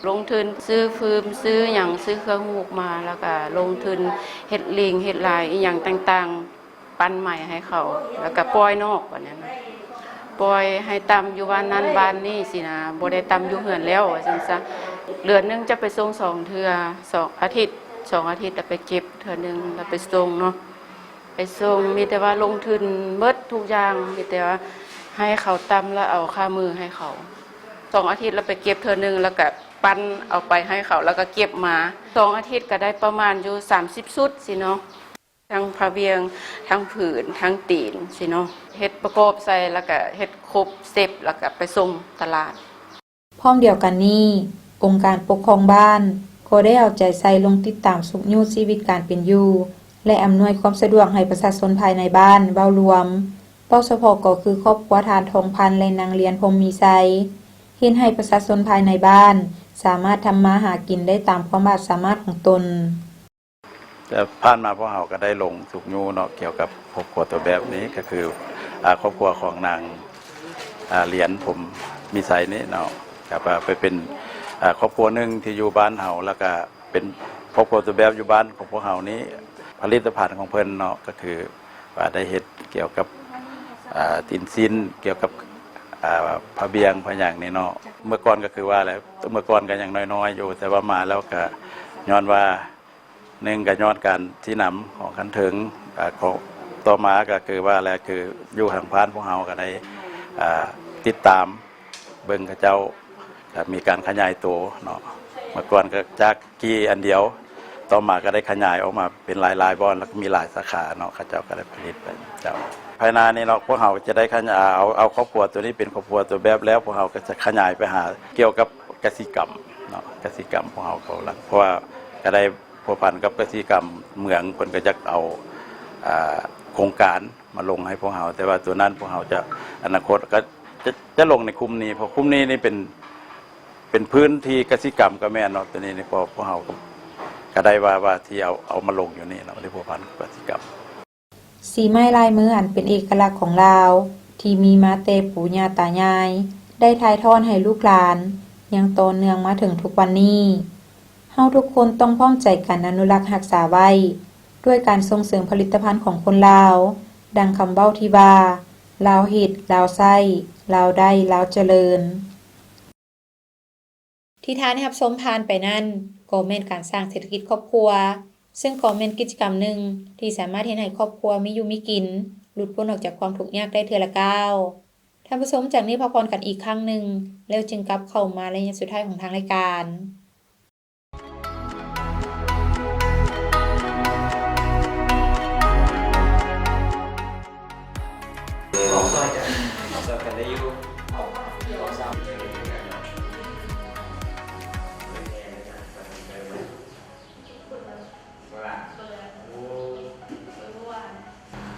ລົງທຶນຊື້ຟືມ ຊື້ຫຍັງ ຊື້ເຄື່ອງຫູກມາ ແລ້ວກະລົງທຶນເຮັດລິງ ເຮັດລາຍອີ່ຫຍັງຕ່າງໆ. ປັ້ນໄມ້ໃຫ້ເຂົາ ແລ້ວກະປ່ອຍນອກ ບາດນັ້ນນະ ປ່ອຍໃຫ້ຕຳຢູ່ບ້ານນັ້ນບ້ານນີ້ຊີ້ນະ ບໍ່ໄດ້ຕຳຢູ່ເຮືອນແລ້ວ ວ່າຊັ້ນຊະ. ເດືອນໜຶ່ງຈະໄປສົ່ງສອງເທື່ອ ສອງອາທິດ ສອງອາທິດລະໄປເກັບເທື່ອໜຶ່ງ ລະໄປສົ່ງເນາະ ໄປສົ່ງ ມີແຕ່ວ່າລົງທຶນເບິດທຸກຢ່າງ ມີແຕ່ວ່າໃຫ້ເຂົາຕຳ ລະເອົາຄ່າມືໃຫ້ເຂົາ. ສອງອາທິດລະໄປເກັບເທື່ອໜຶ່ງ ລະກະປັ້ນເອົາໄປໃຫ້ເຂົາ ລະກະເກັບມາ. ສອງອາທິດກະໄດ້ປະມານຢູ່ສາມສິບຊຸດຊີ້ເນາະ. ທັງຜ້າບ່ຽງ ທັງຜືນ ທັງຕີນຊີ້ເນາະ ເຮັດປະກອບໃສ່ ລະກະເຮັດຄົບເຊັດ ລະກະໄປສົ່ງຕະຫຼາດ. ພ້ອມດຽວກັນນີ້ ອົງການປົກຄອງບ້ານກໍໄດ້ເອົາໃຈໃສ່ລົງຕິດຕາມຊຸກຍູ້ຊີວິດການເປັນຢູ່ ແລະ ອຳນວຍຄວາມສະດວກໃຫ້ປະຊາຊົນພາຍໃນບ້ານ. ເວົ້າລວມ ເວົ້າສະເພາະກໍຄືຄອບຄົວທ່ານ ທອງພັນ ແລະ ນາງລຽນ ພົມມີໄຊ ເຮັດໃຫ້ປະຊາຊົນພາຍໃນບ້ານສາມາດທຳມາຫາກິນໄດ້ຕາມຄວາມອາດສາມາດຂອງຕົນ. ແຕ່ຜ່ານມາພວກເຮົາກໍໄດ້ລົງຊຸກຍູ້ເນາະ ກ່ຽວກັບຄອບຄົວຕົວແບບນີ້ ກໍຄື ອາ ຄອບຄົວຂອງນາງ ອາ ລຽນ ພົມມີໄຊນີ້ເນາະ ກໍວ່າໄປເປັນ ອາ ຄອບຄົວໜຶ່ງທີ່ຢູ່ບ້ານເຮົາ ແລ້ວກະເປັນຄອບຄົວຕົວແບບຢູ່ບ້ານຂອງພວກເຮົານີ້ ຜະລິດຕະພັນຂອງເພິ່ນເນາະ ກໍຄືວ່າໄດ້ເຮັດກ່ຽວກັບ ອາ ຕີນຊີ້ນ ກ່ຽວກັບ ອາ ຜ້າບ່ຽງ ຜ້າຫຍັງນີ້ເນາະ. ເມື່ອກ່ອນກໍຄືວ່າແຫຼະ ເມື່ອກ່ອນກໍຍັງນ້ອຍໆຢູ່ ແຕ່ວ່າມາແລ້ວກໍຍ້ອນວ່າ ໜຶ່ງກໍຍ້ອນການຊີ້ນຳຂອງຂັ້ນເທິງ ອາ ຂອງ ຕໍ່ມາກໍຄືວ່າແຫຼະ ຄືຢູ່ທາງບ້ານພວກເຮົາກໍໄດ້ ອາ ຕິດຕາມເບິ່ງເຂົາເຈົ້າ ກໍມີການຂະຫຍາຍໂຕເນາະ. ເມື່ອກ່ອນກໍຈາກກີ່ອັນດຽວ ຕໍ່ມາກໍໄດ້ຂະຫຍາຍອອກມາເປັນຫຼາຍໆບ່ອນ ແລ້ວກໍມີຫຼາຍສາຂາເນາະ ເຂົາເຈົ້າກໍໄດ້ຜະລິດໄປເຈົ້າ. ພາຍໜ້ານີ້ເນາະ ພວກເຮົາຈະໄດ້ຂະຫຍາຍ ເອົາ ເອົາຄອບຄົວຕົວນີ້ເປັນຄອບຄົວຕົວແບບແລ້ວ ພວກເຮົາກໍຈະຂະຫຍາຍໄປຫາກ່ຽວກັບກະສິກຳເນາະ ກະສິກຳພວກເຮົາກຳລັງ ເພາະວ່າກໍໄດ້ ພົວພັນກັບກະສິກຳເມືອງ ເພິ່ນກໍຢາກເອົາ ອາ ໂຄງການມາລົງໃຫ້ພວກເຮົາ ແຕ່ວ່າຕົວນັ້ນພວກເຮົາຈະ ອະນາຄົດກໍຈະ ຈະລົງໃນຄຸ້ມນີ້ ເພາະຄຸ້ມນີ້ນີ້ເປັນ ເປັນພື້ນທີ່ກະສິກຳກໍແມ່ນເນາະ ຕົວນີ້ນີ້ ເພາະພວກເຮົາກໍ ກໍໄດ້ວ່າ ວ່າທີ່ເອົາ ເອົາມາລົງຢູ່ນີ້ເນາະ ທີ່ພົວພັນກັບກະສິກຳ. ສີໄມ້ລາຍມືອັນເປັນເອກະລັກຂອງລາວ ທີ່ມີມາແຕ່ປູ່ຍ່າຕາຍາຍ ໄດ້ຖ່າຍທອດໃຫ້ລູກຫຼານ ຍັງຕໍ່ເນື່ອງມາເຖິງທຸກວັນນີ້. ເຮົາທຸກຄົນຕ້ອງພ້ອມໃຈກັນອະນຸລັກຮັກສາໄວ້ ດ້ວຍການສົ່ງເສີມຜະລິດຕະພັນຂອງຄົນລາວ, ດັ່ງຄຳເວົ້າທີ່ວ່າ ລາວເຮັດ, ລາວໃຊ້, ລາວໄດ້, ລາວຈະເລີນ. ທີ່ທ່ານໄດ້ຮັບຊົມຜ່ານໄປນັ້ນ ກໍແມ່ນການສ້າງເສດຖະກິດຄອບຄົວ, ເຊິ່ງກໍແມ່ນກິດຈະກຳໜຶ່ງທີ່ສາມາດເຮັດໃຫ້ຄອບຄົວມີຢູ່ມີກິນ, ຫຼຸດພົ້ນອອກຈາກຄວາມທຸກຍາກໄດ້ເທື່ອລະກ້າວ. ທ່ານຜູ້ຊົມ, ຈາກນີ້ພັກຜ່ອນກັນອີກຄັ້ງໜຶ່ງ ແລ້ວຈຶ່ງກັບເຂົ້າມາໄລຍະສຸດທ້າຍຂອງທາງລາຍການ. ອອກຊ່ອຍກັນ ອອກຊ່ອຍກັນໄດ້ຢູ່ ອອກ ອອກຊ້ຳ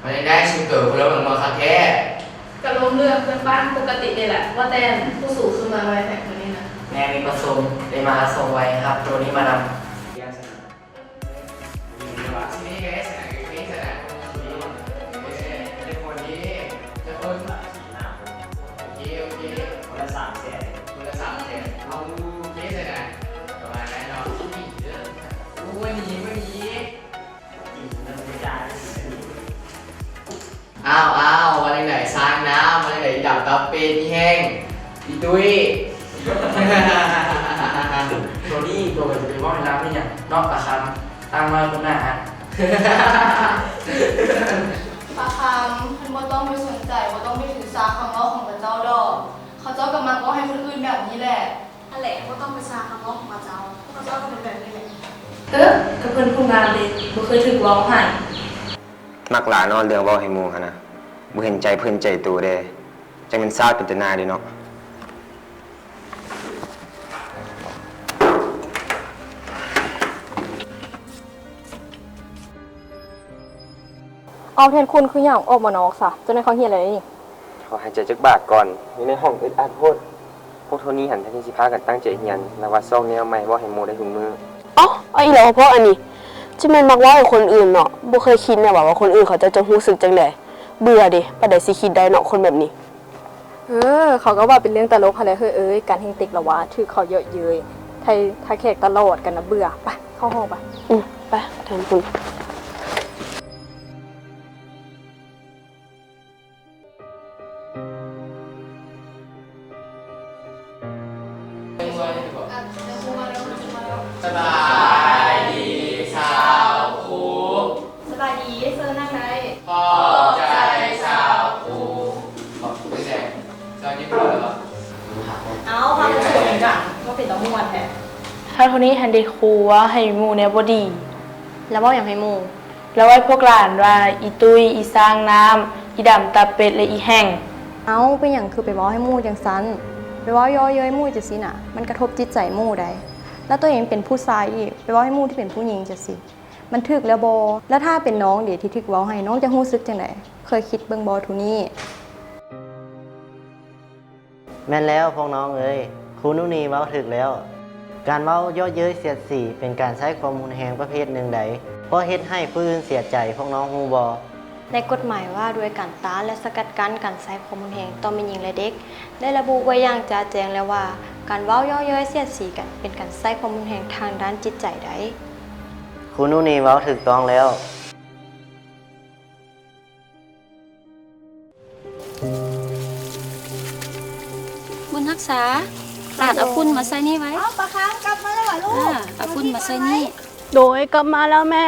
ວ່າໄດ້ ຊຸມໂຕຄົນລະເມືອງບໍ່ຄັກແທ້. ກະລົມເລື່ອງເພື່ອນບ້ານປົກກະຕິນີ້ແຫຼະ ວ່າແຕ່ຜູ້ສູງຂຶ້ນມາໄວແທ້ມື້ນີ້ນະ. ແມ່ນ ມີປະຊຸມ ໄດ້ມາສົ່ງໄວ ຮັບໂຕນີ້ມານຳ. ຄົນລະສາມແສນ ຄົນລະສາມແສນ ເອົາໂອເຄຊັ້ນນະ ປະມານນັ້ນເນາະ. ໂອ້ ນີ້ ນີ້ ກິນນ້ຳຈານ ອ້າວ ອ້າວ ວ່າຈັ່ງໃດ ສ້າງນ້ຳ ວ່າຈັ່ງໃດ ອີດຳຕັບເປັດ ອີແຫ້ງ ອີຕຸ້ຍ. ໂຕນີ້ ໂຕກໍຈະໄປເວົ້າໃຫ້ລາວເຮັດຫຍັງເນາະ ປາຄຳ ຕັ້ງມາຄົນໜ້າຮັກ. ປາຄຳ ທ່ານບໍ່ຕ້ອງໄປສົນໃຈ ບໍ່ຕ້ອງໄປຖືສາຄຳເວົ້າຂອງເຂົາເຈົ້າດອກ. ເຂົາເຈົ້າກໍມັກເວົ້າໃຫ້ຄົນອື່ນແບບນີ້ແຫຼະ. ຫັ້ນແຫຼະ ບໍ່ຕ້ອງໄປສາຄຳເວົ້າຂອງເຂົາເຈົ້າ ເຂົາເຈົ້າກໍເປັນແບບນີ້ແຫຼະ. ເອີ ກໍເພິ່ນຜູ້ງາມເດ້ ບໍ່ເຄີຍຖືກເວົ້າໃຫ້. ມັກຫຼາຍເນາະ ເລື່ອງເວົ້າໃຫ້ໝູ່ຫັ້ນນະ ບໍ່ເຫັນໃຈເພິ່ນໃຈໂຕແດ່ ຈັ່ງແມ່ນຊາດເປັນຕາໜ້າເດ້ເນາະ. ອ້າວ ແທນຄຸນ ຄືຫຍັງອອກມານອກຊະ? ເຈົ້າໄດ້ເຂົ້າຮຽນແລ້ວເດ້ນີ້. ຂໍຫາຍໃຈຈັກບາດກ່ອນ ຢູ່ໃນຫ້ອງອຶດອັດໂພດ. ພວກໂທນີ້ຫັ້ນ ແທນທີ່ຊິພາກັນຕັ້ງໃຈຮຽນ ລະວ່າຊອກແນວໃໝ່ເວົ້າໃຫ້ໝູ່ໄດ້ທຸກມື້. ເອົ້າ ເອົາອີກແລ້ວບໍພວກອັນນີ້ ຈະແມ່ນມັກເວົ້າໃຫ້ຄົນອື່ນເນາະ. ບໍ່ເຄີຍຄິດແນ່ຫວາວ່າຄົນອື່ນເຂົາເຈົ້າຈະຮູ້ສຶກຈັ່ງໃດ. ເບື່ອເດ ປານໃດຊິຄິດໄດ້ເນາະ ຄົນແບບນີ້. ເອີ ເຂົາກໍວ່າເປັນເລື່ອງຕະຫຼົກຫັ້ນແຫຼະເຮີ້ຍເອີຍ ກັນແຮ່ງເຕັກລະຫວາ ຖືກເຂົາເຍາະເຍີ້ຍ ໄທທ່າແຂກຕະຫຼອດ ກັນນະເບື່ອ. ໄປ ເຂົ້າຫ້ອງໄປ. ອືມ ໄປ ທ່ານຄຸນ. ສະບາຍດີຊາວຄູ. ສະບາຍດີ, ເຊີນນັ່ງໄດ້. ຂອບໃຈຊາວຄູ. ເອົາ ພາກັນເວົ້າຫຍັງກັນ ວ່າເປັນຕາມ່ວນແທ້. ທ່ານຜູ້ນີ້ຫັ້ນເດຄູ ເວົ້າໃຫ້ໝູ່ແນວບໍ່ດີ. ລາວເວົ້າຫຍັງໃຫ້ໝູ່? ລາວເວົ້າໃຫ້ພວກຫຼານວ່າ ອີຕຸ້ຍ, ອີຊ້າງນ້ຳ, ອີດຳຕາເປັດ ແລະ ອີແຫ້ງ. ເອົ້າ, ເປັນຫຍັງຄືໄປເວົ້າໃຫ້ໝູ່ຈັ່ງຊັ້ນ? ໄປເວົ້າເຍາະເຍີ້ຍໝູ່ຈັ່ງຊີ້ນະ, ມັນກະທົບຈິດໃຈໝູ່ໃດ໋. ແລ້ວໂຕເອງເປັນຜູ້ຊາຍອີກ, ໄປເວົ້າໃຫ້ໝູ່ທີ່ເປັນຜູ້ຍິງຈັ່ງຊີ້, ມັນຖືກແລ້ວບໍ່? ແລ້ວຖ້າເປັນນ້ອງເດທີ່ຖືກເວົ້າໃຫ້, ນ້ອງຈະຮູ້ສຶກຈັ່ງໃດ? ເຄີຍຄິດເບິ່ງບໍ່ທຸນີ້? ແມ່ນແລ້ວພວກນ້ອງເອີຍ, ຄູນູນີເວົ້າຖືກແລ້ວ. ການເວົ້າເຍາະເຍີ້ຍສຽດສີ ເປັນການໃຊ້ຄວາມຮຸນແຮງປະເພດໜຶ່ງໃດ. ເພາະເຮັດໃຫ້ຜູ້ອື່ນເສຍໃຈ, ພວກນ້ອງຮູ້ບໍ່? ໃນກົດໝາຍວ່າດ້ວຍການຕ້ານ ແລະ ສະກັດກັ້ນການໃຊ້ຄວາມຮຸນແຮງຕໍ່ແມ່ຍິງ ແລະ ເດັກ ໄດ້ລະບຸໄວ້ຢ່າງຈະແຈ້ງແລ້ວວ່າ ການເວົ້າເຍາະເຍີ້ຍສຽດສີກັນ ເປັນການໃຊ້ຄວາມຮຸນແຮງທາງດ້ານຈິດໃຈໄດ໋. ຄູນູນີເວົ້າຖືກຕ້ອງແລ້ວ. ບຸນຮັກສາ, ຫຼານເອົາຝຸ່ນມາໃສ່ນີ້ໄວ້. ເອົ້າ ປາຄຳກັບມາແລ້ວຫວາລູກ? ເອົາຝຸ່ນມາໃສ່ນີ້. ໂດຍ, ກັບມາແລ້ວແມ່.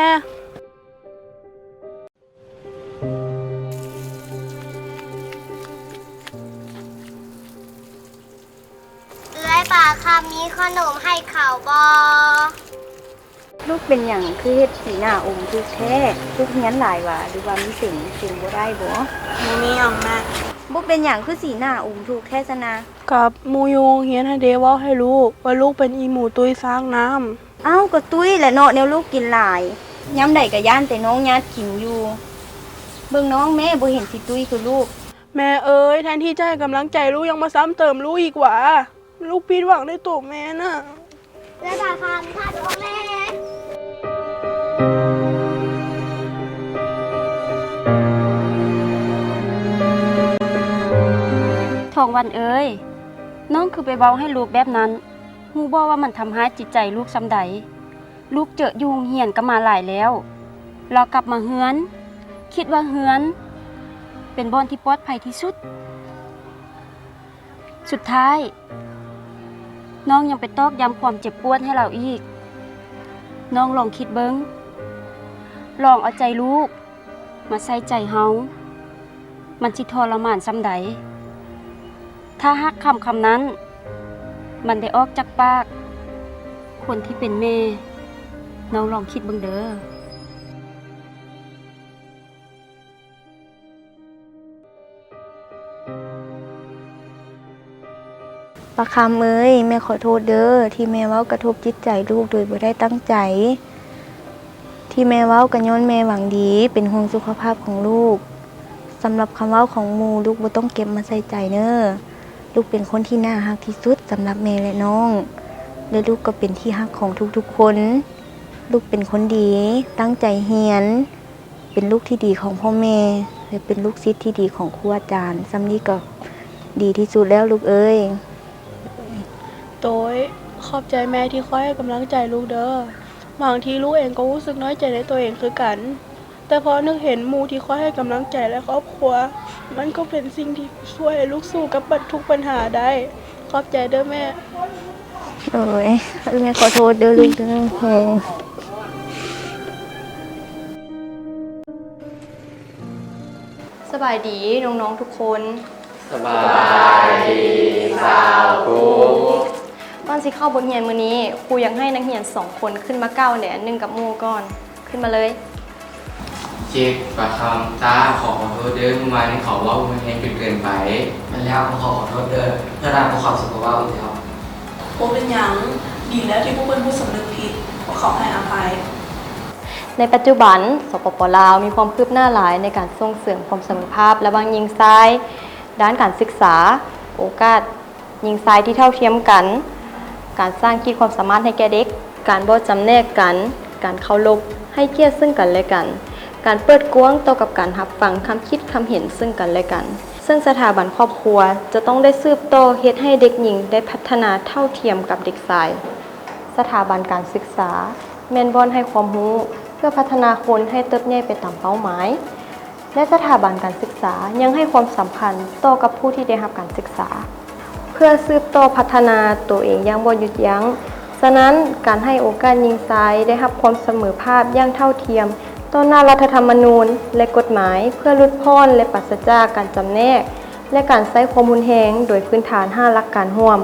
ເອື້ອຍປາຄຳມີຂະໜົມໃຫ້ເຂົາບໍ່? ລູກເປັນຫຍັງຄືເຮັດສີໜ້າອົມທຸກແທ້? ລູກຮຽນຫຼາຍຫວາ ຫຼືວ່າມີເສັງກິນບໍ່ໄດ້ບໍ? ບໍ່ມີຫຍັງແມ່. ບໍ່ເປັນຫຍັງຄືສີໜ້າອົມທຸກແທ້ຊັ້ນນະ? ກັບໝູ່ຢູ່ໂຮງຮຽນຫັ້ນເດ ເວົ້າໃຫ້ລູກວ່າລູກເປັນອີໝູຕຸ້ຍຊ້າງນ້ຳ. ເອົ້າ ກໍຕຸ້ຍແຫຼະເນາະ ແນວລູກກິນຫຼາຍ. ຍາມໃດກໍຢ້ານແຕ່ນ້ອງຍາດກິນຢູ່. ເບິ່ງນ້ອງແມ້ ບໍ່ເຫັນຊິຕຸ້ຍຄືລູກ. ແມ່ເອີຍ ແທນທີ່ຈະໃຫ້ກຳລັງໃຈລູກ ຍັງມາຊ້ຳເຕີມລູກອີກຫວາ. ລູກຜິດຫວັງໃນໂຕແມ່ນະ. ເອື້ອຍປາຄຳ ຖ້າໂທແມ່. ທອງວັນເອີຍ ນ້ອງຄືໄປເວົ້າໃຫ້ລູກແບບນັ້ນ? ຮູ້ບໍ່ວ່າມັນທຳຮ້າຍຈິດໃຈລູກສ່ຳໃດ? ລູກເຈີຢູ່ໂຮງຮຽນກໍມາຫຼາຍແລ້ວ. ລາວກັບມາເຮືອນ ຄິດວ່າເຮືອນເປັນບ່ອນທີ່ປອດໄພທີ່ສຸດ. ສຸດທ້າຍ ນ້ອງຍັງໄປຕອກຢ້ຳຄວາມເຈັບປວດໃຫ້ລາວອີກ. ນ້ອງລອງຄິດເບິ່ງ, ລອງເອົາໃຈລູກມາໃສ່ໃຈເຮົາ, ມັນຊິທໍລະມານສ່ຳໃດ? ຖ້າຫາກຄຳຄຳນັ້ນ ມັນໄດ້ອອກຈາກປາກຄົນທີ່ເປັນແມ່, ນ້ອງລອງຄິດເບິ່ງເດີ. ປາຄຳເອີຍ, ແມ່ຂໍໂທດເດີ ທີ່ແມ່ເວົ້າກະທົບຈິດໃຈລູກໂດຍບໍ່ໄດ້ຕັ້ງໃຈ. ທີ່ແມ່ເວົ້າກະຍ້ອນແມ່ຫວັງດີ ເປັນຫ່ວງສຸຂະພາບຂອງລູກ. ສຳລັບຄຳເວົ້າຂອງໝູ່ ລູກບໍ່ຕ້ອງເກັບມາໃສ່ໃຈເນີ. ລູກເປັນຄົນທີ່ໜ້າຮັກທີ່ສຸດສຳລັບແມ່ ແລະ ນ້ອງ, ແລະ ລູກກໍເປັນທີ່ຮັກຂອງທຸກໆຄົນ. ລູກເປັນຄົນດີ, ຕັ້ງໃຈຮຽນ, ເປັນລູກທີ່ດີຂອງພໍ່ແມ່ ແລະ ເປັນລູກສິດທີ່ດີຂອງຄູອາຈານ. ສ່ຳນີ້ກໍດີທີ່ສຸດແລ້ວລູກເອີຍ. ໂດຍ, ຂອບໃຈແມ່ທີ່ຄອຍໃຫ້ກຳລັງໃຈລູກເດີ. ບາງທີລູກເອງກໍຮູ້ສຶກນ້ອຍໃຈໃນຕົວເອງຄືກັນ, ແຕ່ພໍນຶກເຫັນໝູ່ທີ່ຄອຍໃຫ້ກຳລັງໃຈ ແລະ ຄອບຄົວ, ມັນກໍເປັນສິ່ງທີ່ຊ່ວຍໃຫ້ລູກສູ້ກັບບັນ ທຸກບັນຫາໄດ້. ຂອບໃຈເດີແມ່. ໂອ້ຍ ແມ່ຂໍໂທດເດີລູກເດີ. ສະບາຍດີນ້ອງໆທຸກຄົນ. ສະບາຍດີສາວຄູ. ກ່ອນຊິເຂົ້າບົດຮຽນມື້ນີ້, ຄູຢາກໃຫ້ນັກຮຽນສອງຄົນຂຶ້ນມາກ່າວໃນອັນໜຶ່ງກັບໝູ່ກ່ອນ. ຂຶ້ນມາເລີຍ. ເຈັບປາຄຳຕາ, ຂໍຂໍໂທດເດີ, ມື້ວານນີ້ເຂົາເວົ້າຮຸນແຮງຈົນເກີນໄປ. ແມ່ນແລ້ວ, ພວກເຂົາຂໍໂທດເດີ, ເທື່ອໜ້າພວກເຂົາຊິບໍ່ເວົ້າອີກແລ້ວ. ບໍ່ເປັນຫຍັງ, ດີແລ້ວທີ່ພວກເພິ່ນຮູ້ສຳນຶກຜິດ, ພວກເຂົາໃຫ້ອະໄພ. ໃນປັດຈຸບັນ, ສປປ ລາວ ມີຄວາມຄືບໜ້າຫຼາຍໃນການສົ່ງເສີມຄວາມສະເໝີພາບລະຫວ່າງຍິງຊາຍ, ດ້ານການສຶກສາ, ໂອກາດ ຍິງຊາຍທີ່ເທົ່າທຽມກັນ, ການສ້າງຂີດຄວາມສາມາດໃຫ້ແກ່ເດັກ, ການບໍ່ຈຳແນກກັນ, ການເຄົາລົບ, ໃຫ້ກຽດເຊິ່ງກັນແລະກັນ, ການເປີດກວ້າງຕໍ່ກັບການຮັບຟັງຄຳຄິດຄຳເຫັນເຊິ່ງກັນແລະກັນ. ເຊິ່ງສະຖາບັນຄອບຄົວຈະຕ້ອງໄດ້ສືບຕໍ່ເຮັດໃຫ້ເດັກຍິງໄດ້ພັດທະນາເທົ່າທຽມກັບເດັກຊາຍ. ສະຖາບັນການສຶກສາແມ່ນບ່ອນໃຫ້ຄວາມຮູ້ເພື່ອພັດທະນາຄົນໃຫ້ເຕີບໃຫຍ່ໄປຕາມເປົ້າໝາຍ. ແລະ ສະຖາບັນການສຶກສາຍັງໃຫ້ຄວາມສຳຄັນຕໍ່ກັບຜູ້ທີ່ໄດ້ຮັບການສຶກສາ. ເພື່ອສືບຕໍ່ພັດທະນາໂຕເອງຢ່າງບໍ່ຢຸດຢັ້ງ. ສະນັ້ນ, ການໃຫ້ໂອກາດຍິງຊາຍໄດ້ຮັບຄວາມສະເໝີພາບຢ່າງເທົ່າທຽມຕໍ່ໜ້າລັດຖະທຳມະນູນ ແລະ ກົດໝາຍ ເພື່ອຫຼຸດຜ່ອນ ແລະ ປາສະຈາກການຈຳແນກ ແລະ ການໃຊ້ຄວາມຮຸນແຮງ ໂດຍພື້ນຖານຫ້າຫຼັກການຮ່ວມ: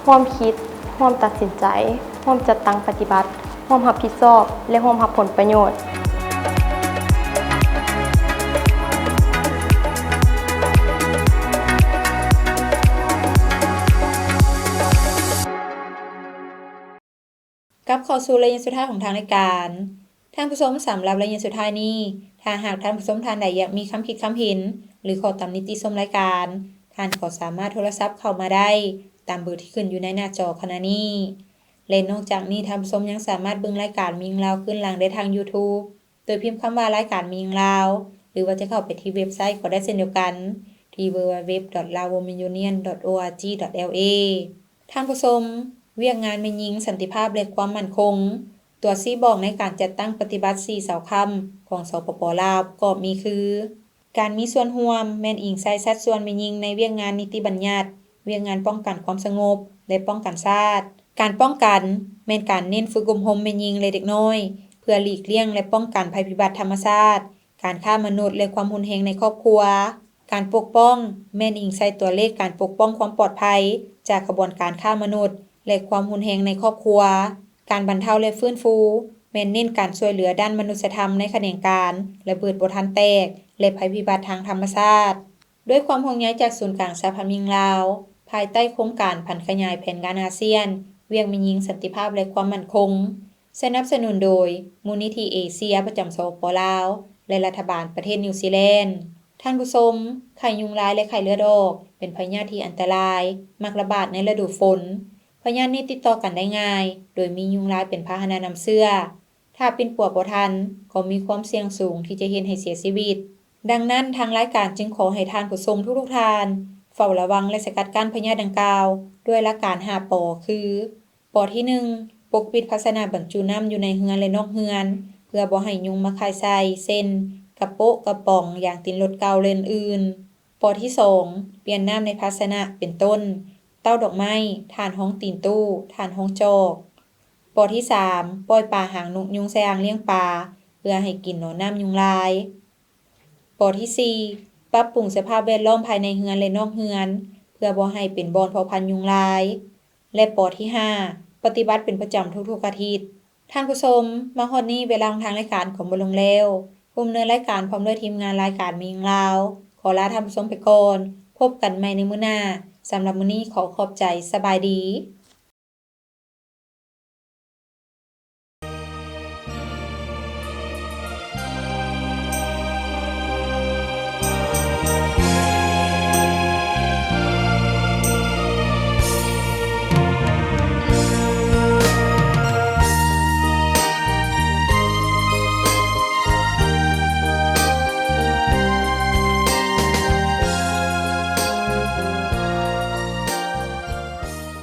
ຮ່ວມຄິດ, ຮ່ວມຕັດສິນໃຈ, ຮ່ວມຈັດຕັ້ງປະຕິບັດ, ຮ່ວມຮັບຜິດຊອບ ແລະ ຮ່ວມຮັບຜົນປະໂຫຍດ. ກັບເຂົ້າສູ່ໄລຍະສຸດທ້າຍຂອງທາງລາຍການ. ທ່ານຜູ້ຊົມ, ສຳລັບໄລຍະສຸດທ້າຍນີ້, ຖ້າຫາກທ່ານຜູ້ຊົມທ່ານໃດຢາກມີຄຳຄິດຄຳເຫັນ ຫຼື ຂໍຕຳນິຕິຊົມລາຍການ, ທ່ານກໍສາມາດໂທລະສັບເຂົ້າມາໄດ້ຕາມເບີທີ່ຂຶ້ນຢູ່ໃນໜ້າຈໍຂະນະນີ້. ແລະ ນອກຈາກນີ້, ທ່ານຜູ້ຊົມຍັງສາມາດເບິ່ງລາຍການແມ່ຍິງລາວຄືນຫຼັງໄດ້ທາງ YouTube ໂດຍພິມຄຳວ່າ ລາຍການແມ່ຍິງລາວ ຫຼືວ່າຈະເຂົ້າໄປທີ່ເວັບໄຊກໍໄດ້ເຊັ່ນດຽວກັນ ທີ່ www.laowomenunion.org.la. ທ່ານຜູ້ຊົມ, ວຽກງານແມ່ຍິງ, ສັນຕິພາບ ແລະ ຄວາມໝັ້ນຄົງ, ຕົວຊີ້ບອກໃນການຈັດຕັ້ງປະຕິບັດສີ່ເສົາຄ້ຳຂອງ ສປປ ລາວ ປະກອບມີຄື: ການມີສ່ວນຮ່ວມແມ່ນອີງໃສ່ສັດສ່ວນແມ່ຍິງໃນວຽກງານນິຕິບັນຍັດ, ວຽກງານປ້ອງກັນຄວາມສະຫງົບ ແລະ ປ້ອງກັນຊາດ. ການປ້ອງກັນແມ່ນການເນັ້ນຝຶກອົບຮົມແມ່ຍິງ ແລະ ເດັກນ້ອຍ ເພື່ອຫຼີກລ່ຽງ ແລະ ປ້ອງກັນໄພພິບັດທຳມະຊາດ, ການຄ້າມະນຸດ ແລະ ຄວາມຮຸນແຮງໃນຄອບຄົວ. ການປົກປ້ອງແມ່ນອີງໃສ່ຕົວເລກການປົກປ້ອງຄວາມປອດໄພຈາກຂະບວນການຄ້າມະນຸດ ແລະ ຄວາມຮຸນແຮງໃນຄອບຄົວ. ການບັນເທົາ ແລະ ຟື້ນຟູ ແມ່ນເນັ້ນການຊ່ວຍເຫຼືອດ້ານມະນຸດສະທຳໃນຂະແໜງການລະເບີດບໍ່ທັນແຕກ ແລະ ໄພພິບັດທາງທຳມະຊາດ. ດ້ວຍຄວາມຫ່ວງໃຍຈາກສູນກາງສະຫະພັນແມ່ຍິງລາວ, ພາຍໃຕ້ໂຄງການຜັນຂະຫຍາຍແຜນງານອາຊຽນ, ວຽກແມ່ຍິງ, ສັນຕິພາບ ແລະ ຄວາມໝັ້ນຄົງ, ສະໜັບສະໜູນໂດຍມູນນິທິເອເຊຍປະຈຳ ສປປ ລາວ ແລະ ລັດຖະບານປະເທດນິວຊີແລນ. ທ່ານຜູ້ຊົມ, ໄຂ້ຍຸງລາຍ ແລະ ໄຂ້ເລືອດອອກ ເປັນພະຍາດທີ່ອັນຕະລາຍ, ມັກລະບາດໃນລະດູຝົນ. ພະຍາດນີ້ຕິດຕໍ່ກັນໄດ້ງ່າຍ ໂດຍມີຍຸງລາຍເປັນພາຫະນະນຳເຊື້ອ. ຖ້າປິ່ນປົວບໍ່ທັນ, ກໍມີຄວາມສ່ຽງສູງທີ່ຈະເຮັດໃຫ້ເສຍຊີວິດ. ດັ່ງນັ້ນ, ທາງລາຍການຈຶ່ງຂໍໃຫ້ທ່ານຜູ້ຊົມທຸກໆທ່ານ ເຝົ້າລະວັງ ແລະ ສະກັດກັ້ນພະຍາດດັ່ງກ່າວ ດ້ວຍຫຼັກການຫ້າ ປ ຄື: ປ ທີໜຶ່ງ ປົກປິດພາຊະນະບັນຈຸນ້ຳຢູ່ໃນເຮືອນ ແລະ ນອກເຮືອນ ເພື່ອບໍ່ໃຫ້ຍຸງມາໄຂ່ໃສ່ ເຊັ່ນ ກະໂປະ, ກະປ໋ອງ, ຢາງຕີນລົດເກົ່າ ແລະ ອື່ນໆ. ປ ທີສອງ ປ່ຽນນ້ຳໃນພາຊະນະ ເປັນຕົ້ນ ເຕົ້າດອກໄມ້, ຖ່ານຮອງຕີນຕູ້, ຖ່ານຮອງຈອກ. ປ ທີສາມ ປ່ອຍປາຫາງນົກຍຸງໃສ່ອ່າງລ້ຽງປາ ເພື່ອໃຫ້ກິນໜໍ່ນ້ຳຍຸງລາຍ. ປ ທີສີ່ ປັບປຸງສະພາບແວດລ້ອມພາຍໃນເຮືອນ ແລະ ນອກເຮືອນ ເພື່ອບໍ່ໃຫ້ເປັນບ່ອນເພາະພັນຍຸງລາຍ. ແລະ ປ ທີຫ້າ ປະຕິບັດເປັນປະຈຳທຸກໆອາທິດ. ທ່ານຜູ້ຊົມ, ມາຮອດນີ້ເວລາຂອງທາງລາຍການກໍໝົດລົງແລ້ວ. ຜູ້ດຳເນີນລາຍການພ້ອມດ້ວຍທີມງານລາຍການແມ່ຍິງລາວ ຂໍລາທ່ານຜູ້ຊົມໄປກ່ອນ. ພົບກັນໃໝ່ໃນມື້ໜ້າ. ສຳລັບມື້ນີ້ຂໍຂອບໃຈ. ສະບາຍດີ.